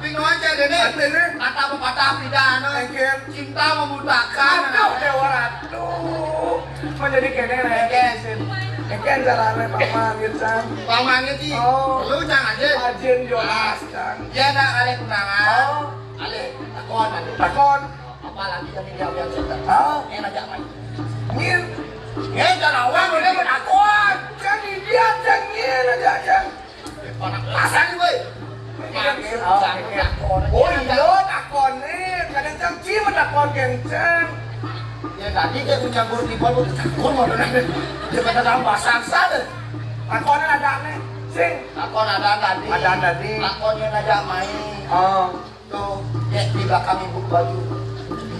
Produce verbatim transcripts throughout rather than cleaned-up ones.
Anu aja deh nih. Artinya? Kata pepatah pidana. Engken. Cinta membutakan. Aduh, Dewa Ratu. Mau jadi kene, engken. Engken carane, Pak Mangit, Cang. Pak Mangit sih. Oh. Lu, Cang, aja. Ajin jelas, Cang. Dia nak alih tunangan. Oh. Alih takon, alih. Takon. Apalagi yang dia yang suka. Oh. Enak, Cang. Ngin. Ngin, Cang, awang, ini bertakon. Kan dia, Cang, ngin aja, Cang. Panak pasang, woi. Oh, iya, takone. Kadang Cang Ci mah takon kenceng. Ya, tadi dia mencampur di bawah, takon, mana dia kata tambah sangsa deh. Takonan ada nih. Sing. Takon ada tadi. Ada tadi. Takonnya aja main. Oh. Tuh, ya, di belakang ibu baju.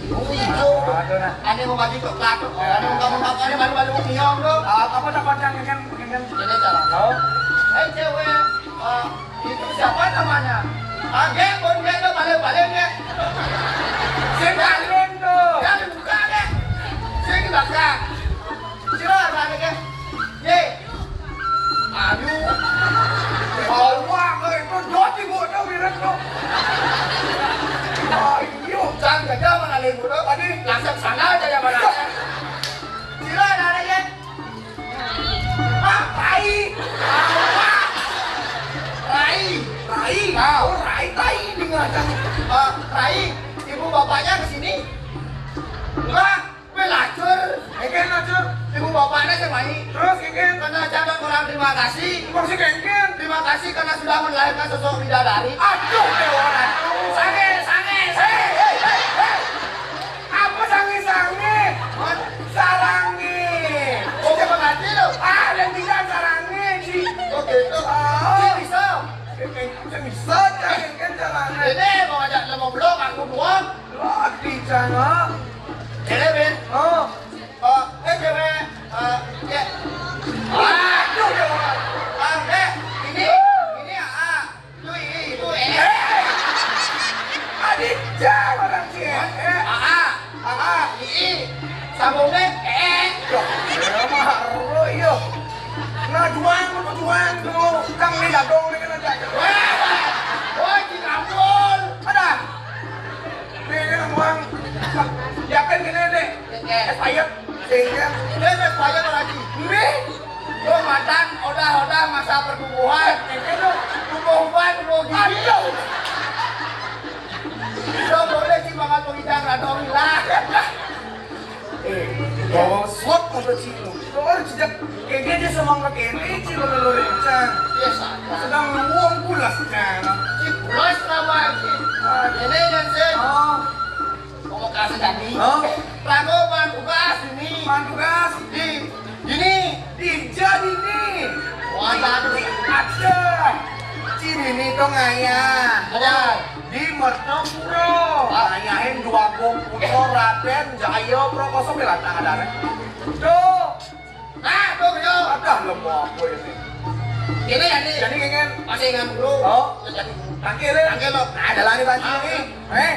Ibu hijau. Aduh, nah. Ada mau baju coklat tuh. Ada mau kamu apa? Ada baru-baru miong tuh. Ah, apa tak pacang kan? Kan? Jadi cara. Oh. Hei, cewek, ah, itu siapa namanya? Age, pun dia tuh balik-balik ya. Sing balik tuh. Jangan buka deh. Sing bakar. Sila balik ya. Ye. Aduh. Bawa ke itu dot ibu tuh, mirip tuh. Ayo, jangan gajah mana lagi tuh. Tadi langsung sana aja ya, mana. Sila ada ya. Ah, tai. Rai. Rai. Ah. Oh, Rai tai dengar kan. Ah, Rai, ibu bapaknya ke sini. Enggak, gue lacur. Engken lacur. Ibu bapaknya sing mai. Terus engken. Karena jangan kurang terima kasih. Maksud engken. Terima kasih karena sudah melahirkan sosok bidadari. Aduh, Dewa Ratu. Sange, sange, sange. Hei, hei, hei, hei. Apa sange-sange? Hah? Sarange. Oh, siapa ngerti lo? Ah, yang bilang sarange, Ci. Oh, gitu. Oh. Ci bisa. Ci bisa, Cang, kan sarange. Ini mau ngajak lo ngobrol, aku doang. Lo di sana. Ini, Ben. Oh. Oh, eh, cewek. Eh, ya. Aduh, ya Allah. Ah, eh, ini, ini, ah. Itu I, itu E. Hei! Aditya orang si E. Hah? A A. A A. I I. Sambungnya E E. Loh, ya mah, iya. Nah, juang, lu juang, lu. Kang, ini dadong, ini kan ada. Wah, wah, Cing Abdul. Ada. Nih, ini, Bang. Yakin gini, nih. Oke. Expired. Sehingga ini expired lagi. Nih. Lo madan, odah-odah masa pertumbuhan. Ini lo tumbuh uban, tumbuh gigi. Aduh. Lo boleh sih bakal penginjak radong lah. Eh, bawa slot atau cinu? Lo harus sejak kayak dia semangat ini, cinu lo rencang. Biasa. Sedang uang pulas, kan? Pulas lah, Pak. Ah. Ini, Jensen. Oh. Pamungkas tadi. Oh. Lagu pamungkas ini. Pamungkas. Di, ini. Di jadi ini. Wah, tadi ada. Ciri ini tuh ngayah. Ada. Di Mertopuro. Ah. Ngayahin dua komputer Raden Jaya Prokosong di latah ada. Tuh. Nah, tuh, yo. Adah, lemah aku ini. Ini ya, nih. Jadi, ngengin. Masih ingat dulu. Oh. Terus jadi. Tangkil, ya? Tangkil, lo. Ada lagi, Pak Cili. Ah. Eh.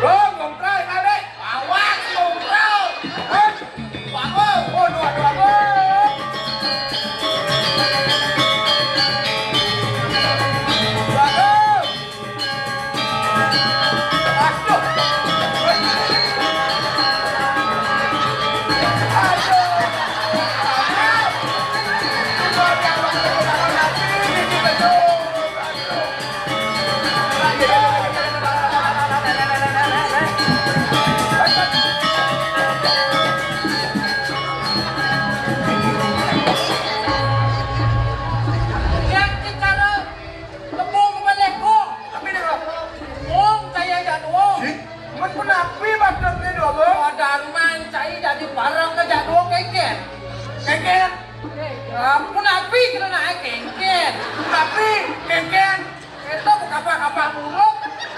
Bro, komprai, balik. Awas, komprai. Eh. Bagus. Waduh, waduh, waduh. Bagus. Aduh. Aduh. Lihat secara tembung balik kok. Tapi dia wong kaya jadwal. Sih, men penapi badannya dua, Bang? Padarman cai jadi barang ke jadwal kengken. Kengken. Ampun, api kena naik kengken. Tapi kengken. Itu kapah-kapah buruk,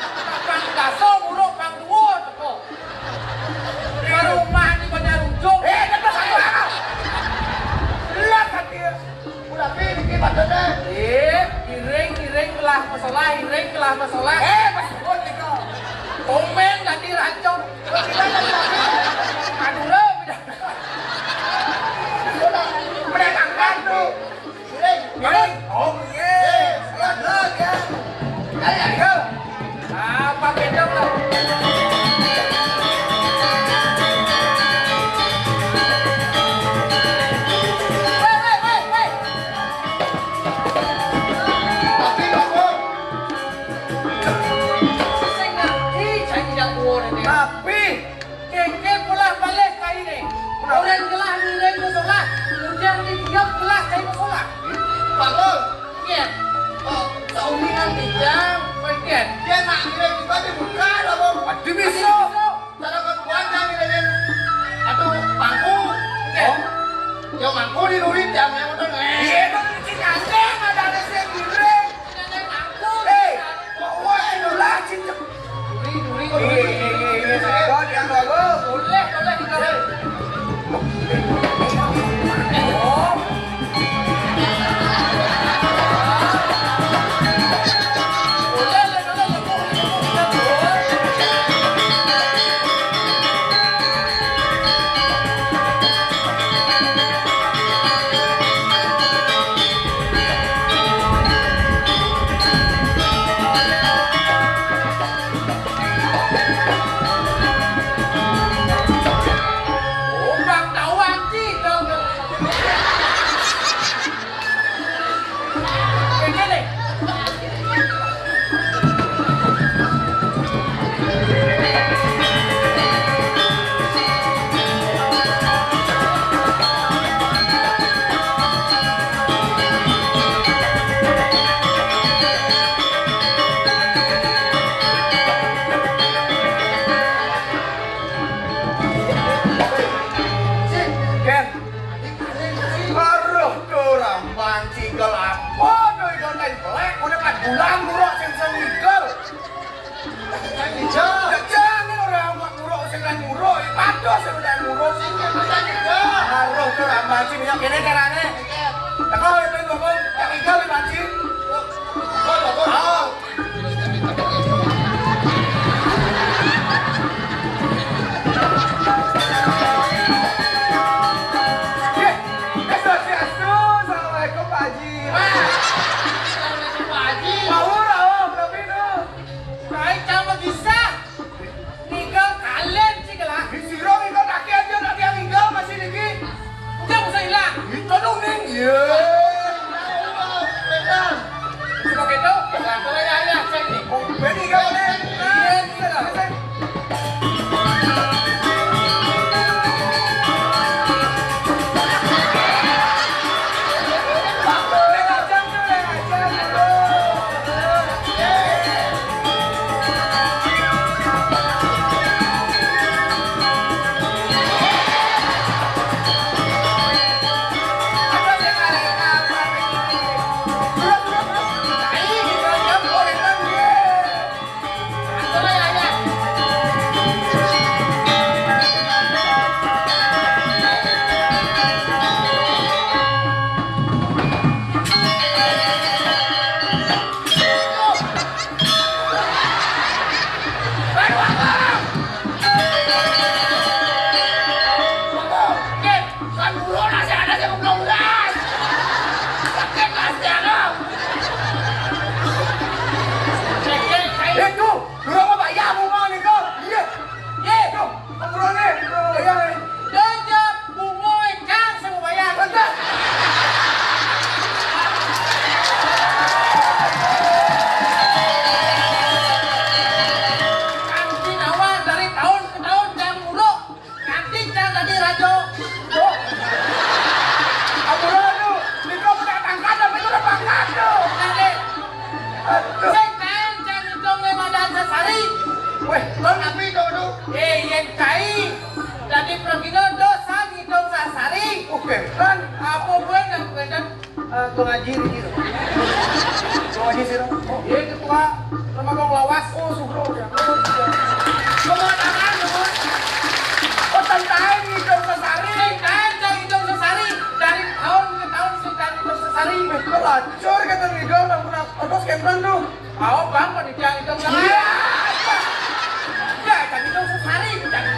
kapah daso buruk, pang dua teko. Di rumah di Banjar Ujung. Eh, kata satu apa? Jelas hati. Udah pi, bikin badannya. Eh, iring, iring kelah masalah, iring kelah masalah. Eh, pas sebut itu. Komen tadi racun. Madura, beda. Mendatangkan tuh. Giring. Oh, giring. Lihat, lihat, ya. Ayo, ayo. Apa beda, Bro? Weh, weh, weh, weh. Tapi, Pak Bos. Sing ngerti, saya tidak boleh, nih. Tapi Kéngkén polah balih kahiné. Kenapa? Orang gelah ngiring musola, ujang di tiap gelah cai musola. Pak Bos. Iya. Oh, sauningan tijang. Bagian. Dia nak ngiring juga dibuka, Pak Bos. Aduh, bisa. Cara kuat yang ngiringin. Aduh, mangku. Iya. Oh. Ya, mangku di lurit, yang yang udah. Iya, kan cicing anjing, ada ada sing ngiring. Hei, wah, wah, ini lah, cicing. Duri, duri, duri. Iya, iya, iya, iya. Kau diam dulu. Boleh, boleh, boleh. Ken, aduh, tuh, Ramban, cigel apa tuh, itu templek, udah empat bulan, buruk, sing, sing, cigel. Cigel. Jangan orang buat buruk, sing, sing, buruk, patuh, sing, sing, buruk, sing, sing, cigel. Aduh, tuh, Ramban, sih, minyak ini caranya. Teko, itu, itu, yang cigel, Ramban, sih. Oh, oh, oh. Assalamualaikum, Pak Haji. Assalamualaikum, Pak Haji. Mau rawuh, tapi nu. Baik, kamu bisa. Nigel kalen sih, gelah. Di siro nigel kaki aja, nanti yang nigel masih niki. Udah, usah hilang. Itu dong, Ning. Iya. Suka gitu? Nah, kalau ya, ya, saya ini. Oh, Benny, kamu, Ning. Iya, gitu lah. Kan dulu masih ada yang belum gas. Sakit pasti ada. Itu, dulu apa ya bunga nih kok? Iya. Iya. Tuh, ngobrol nih. Iya. Dejak bunga ikan semua bayar. Betul. Kanti nawar dari tahun ke tahun dan muruk. Nganti cang dadi raja. Tuh. Ampun, aduh. Niko punya pangkat, tapi itu udah pangkat, tuh. Nganti. Aduh. Sing kaen cang ngitung lima dan sesari. Weh, lo napi itu, aduh? Eh, yen cai. Dadi pragina dosa ngitung sesari. Oke, kan? Apa gue dan gue dan Eh, Tuang Aji, Riki. Tuang Aji, sira. Oh, iya, ketua Lembaga Lawas. Oh, Sugro, ya. Oh, iya. Semua tangan, semua. Oh, santai, ngitung sesari. Santai, jangan ngitung sesari. Dari tahun ke tahun, santai ngitung sesari. Eh, kok lacur kata ngitung, nggak pernah. Aduh, skemran tuh. Oh, Bang, pada jangan ngitung sesari. Iya. Ya, jangan ngitung sesari. Jangan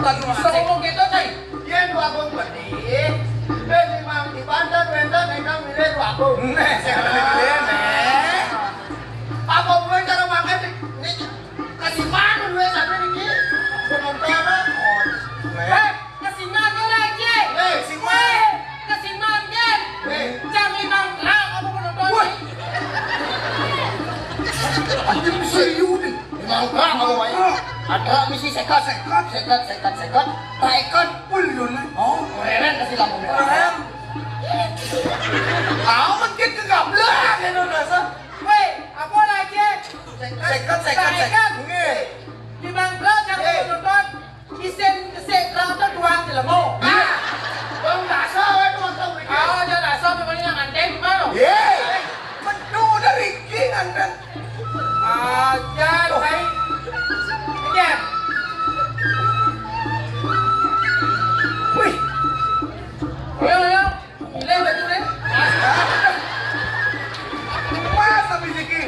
Kan bisa ngomong gitu, Cai. Yén Déwa Agung pedih, yén di Mang, di Banten wénten ingkang milih Déwa Agung. Nah, sing milih, nah. Apa bué cara makan niki? Kasiman duwe sampe niki. Penonton. Hei, kasiman ora iki? Hei, kasiman. Hei, kasiman kan? Hei. Jam limang terang apa penonton? Wah. Anjing serius nih. Limang terang apa wae? Ada misi seket, seket, seket, seket, seket. Taekan. Wih, lho, nih. Oh, keren kasih lampu merah. Keren. Amat ke kegablak itu rasa. Weh, apa lagi? Seket, seket, seket. Nggih. Di mangkok yang nonton, isin kesik rata tuang jelemo. Nah, Bang Daso itu waktu mikir. Oh, ya Daso namanya yang nganten gimana? Ye, metu dari iki nganten. Aja, Cai. Mikir. Wih. Ayo, ayo. Pilih baju deh. Mas, tapi siki.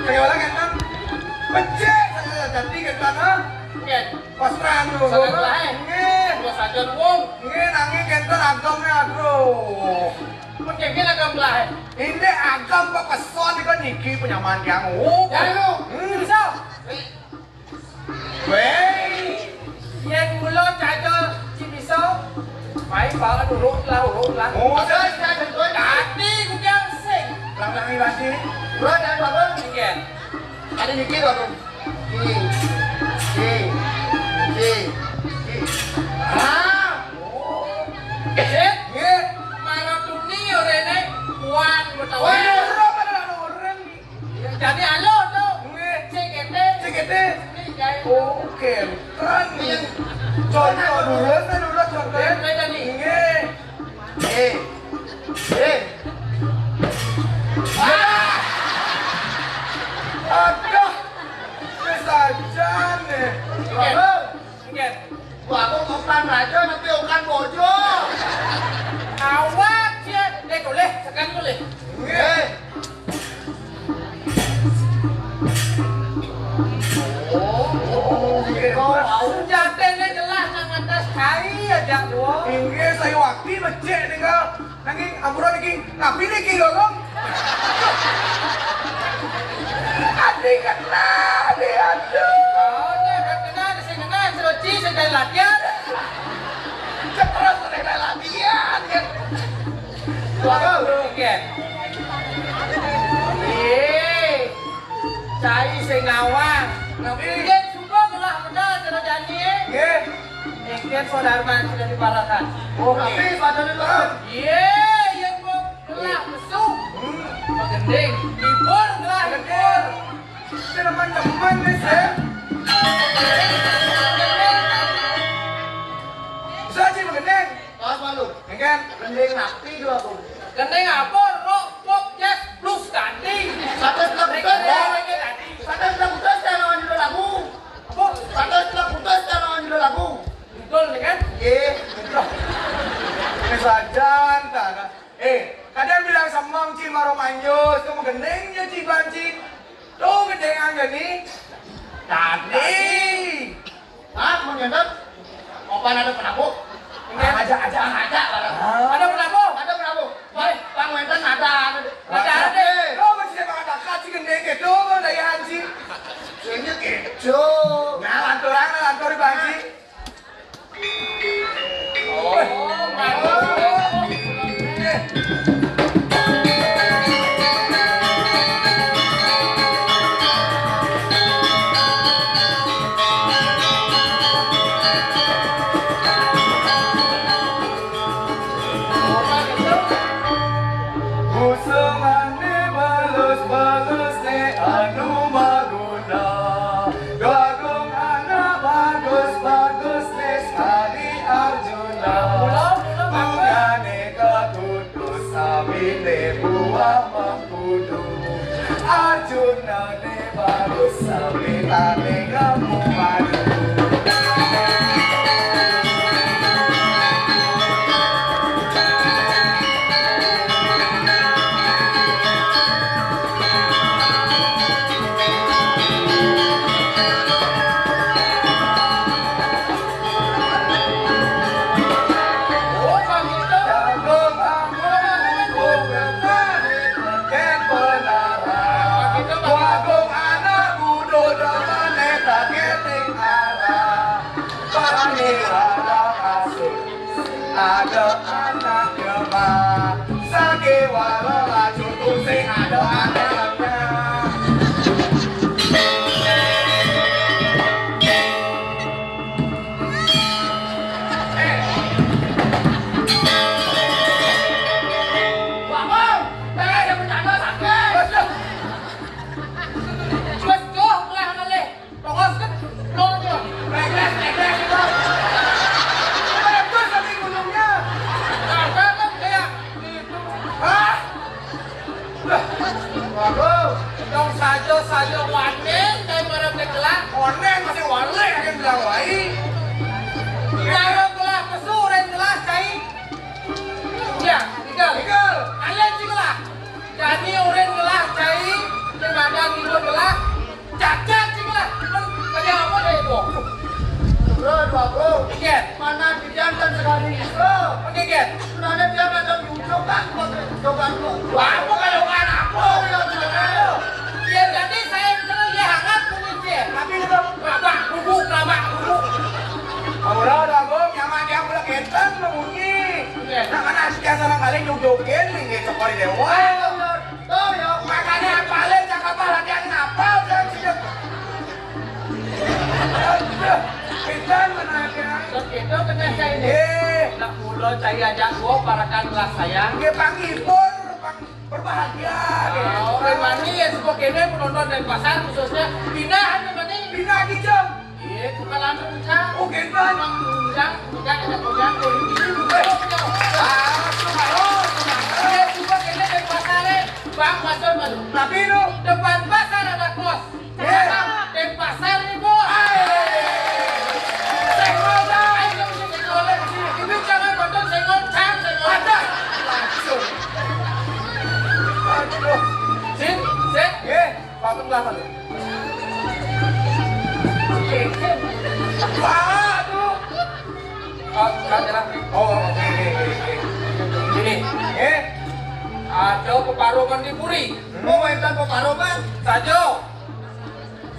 Saya orang kan. Becik, saya jadi kan, ha? Nggih. Pas terang dulu. Salah lain. Nggih. Dua saja wong. Nggih, nanging kenten agam ya, aduh. Mungkin agam lain. Ini agam pepeson itu niki penyamaan yang. Oh, ya, lu. Hmm. Bisa. Wéh, yén mula caca ci bisa, paling bawa uruk lah, uruk lah. Oh, terus, terus, terus. Dadi kucing sing. Lang-langi lagi. Terus, dan bagus. Nggih. Ada niki, bagus. Ki, ki, ki, ki. Ah. Nggih. Nggih. Marotuni orene kuat, betul. Wah, ora, ora, ora. Jadi alo to. Nggih. C G T. C G T. Nggih, gawe. Oh, kenten. Iya. Contoh dulu, saya dulu contoh. Iya, saya tadi. Nggih. Eh. Eh. Ah! Aduh. Wis aja nih. Nggih. Nggih. Wah, aku bukan raja, tapi bukan bojo. Awak, ya. Eh, boleh, sekarang boleh. Nggih. Oh, oh, nggih. Senjatane jelas nang atas kai aja, Wo. Inggih, saya wakti becik tinggal. Nanging ampura niki, napi niki, Gogong? Adi kena, adi, aduh. Oh, nek kena, sing kena, seroci, sedang latihan. Terus sedang latihan, ya. Waduh, nggih. Nggih. Cai sing ngawang. Nggih, suka gelah bener cara jani, eh. Nggih. Nggih, saudara sudah diparakan. Oh, tapi pada dulu. Iya, iya, Bu. Gelah mesum. Hmm. Gending. Libur gelah libur. Teman-teman nih, saya. Bisa sih gending. Tos malu. Engken. Gending napi dua, Bu? Gending apa? Rock, pop, jazz, blues, dangding. Satu sebelah putus, ya. Satu sebelah putus, ya, lawan judul lagu. Apa? Satu sebelah putus, ya, lawan judul lagu. Betul, ya kan? Iya. Ini saja, entah. Eh, kadang bilang semang, Ci, maro manjus, kamu gending, ya, Ci, banci. Tuh, gending, angga, nih. Tadi. Hah, mau nyontek? Apa ada penabuh? Enggak. Aja, aja, aja, barang. Ada penabuh? Ada penabuh. Bang, Bang Wenten ada, ada. Ada, ada. Lo masih ada kata si gendeng gitu, lo daya haji. Ini gitu. Nah, lanturan, lantur, Bang Haji. Oh, bagus. Kusumane balus-balus ne anu maguna. Doagung anak bagus-bagus ne sekali Arjuna. Bungane kakutu samine buah mengkudu. Arjunane bagus sami tane kamu madu. Ada anaknya, Pak. Sakiwala lacur tusing ada anaknya. Eh. Bangun! Eh, yang bercanda sakit! Betul! Betul, mulai ngalih. Tongos kan, lo aja. Regres, regres itu. Bagus tapi gunungnya. Apa kan kayak gitu. Hah? Waduh, dong saja, saja waneng, kayak barang tegelak. Waneng masih waneng, akan bilang wai. Kalau gelah pesu, orang gelah cai. Ya, tinggal. Tinggal. Kalian sih gelah. Jadi orang gelah cai, di badan ibu gelah. Cacat sih lah. Tadi apa deh itu? Bro, dua bro. Iya. Mana dijantan sekali? Bro. Oke, Ken. Sebenarnya dia macam jujur kan, kok coba kok. Apa kalau kan apa? Oh, ya, benar. Ya, jadi saya itu ya hangat mungkin sih. Tapi itu kelabak bubuk, kelabak bubuk. Aura udah bro, nyaman dia pula keten membunyi. Iya. Nah, karena setiap sana kali jojokin, nih, sekolah dewa. Tuh, ya, makanya apalin cakap latihan ngapal dan sejak. Aduh, pinter mana ya? Terus itu kena saya ini. Eh. Nak mula saya ajak gua parakan kelas saya. Dia panggil pun, panggil berbahagia. Ah, orang mana ya, sebuah kene penonton Denpasar khususnya. Pindah aja berarti. Pindah aja. Iya, bukan langsung puncak. Oh, gitu. Emang puncak, puncak, ada puncak, oh, ini bukan. Ah, sumaroh, sumaroh. Iya, juga kita dari pasar, eh. Bang, masuk, masuk. Tapi lu depan pasar ada kos. Iya. Dari pasar nih, Bos. Hai. Senggol, dah. Ayo, kita senggol, eh. Ini jangan potong senggol, cang, senggol. Ada. Langsung. Aduh. Sip, sip. Iya. Patung lah, Pak. Waduh. Oh, enggak, nyerah. Oh, oke, oke, oke, oke. Ini, eh, ada peparuman di puri. Mau mainkan peparuman? Sajo.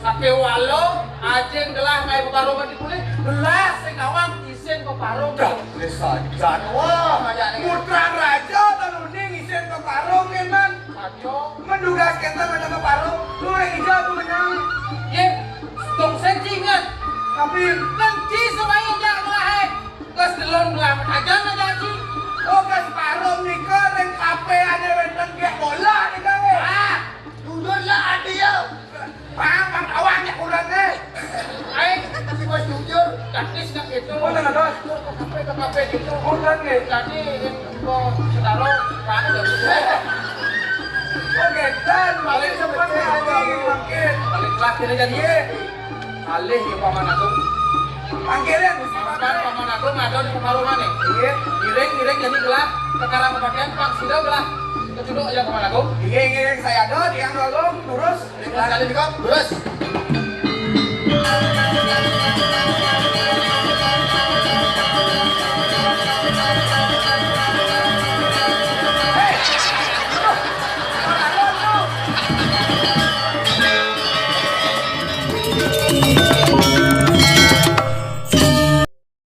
Sakiwala, ajeng gelah main peparuman di puri. Gelah sing awang isin peparuman. Dah, wis sajan. Wah, putra raja teluning isin peparuman, kan, Man? Ayo. Mendugas kenten ada ke parung, lu yang hijau tuh menang. Ye, dong saya ingat. Tapi nanti supaya jangan mulai. Terus delon ngelawan aja nggak jadi. Oh, ke parung nih, ke ring kafe aja wenten kayak bola nih, kan, eh. Ah, jujur lah, adil. Paham, Bang, awaknya kurang, eh. Aing, Bos, jujur, taktis nggak gitu. Punten, Bos. Sampai ke kafe gitu. Punten, nih. Tadi yang gua taruh, mana nggak bisa. Oke, dan balik seperti ini, mungkin. Balik lah, kita jadi. Iya. Alih ya, Paman Agung. Panggilan, Gusti Paman, Paman Agung ada di pertarungan, nih. Iya. Iring, iring, jadi gelah. Sekarang kepakian, Pak Sida gelah. Kita duduk aja, Paman Agung. Iya, iya, saya ada, di yang Agung, terus. Sekali juga, terus.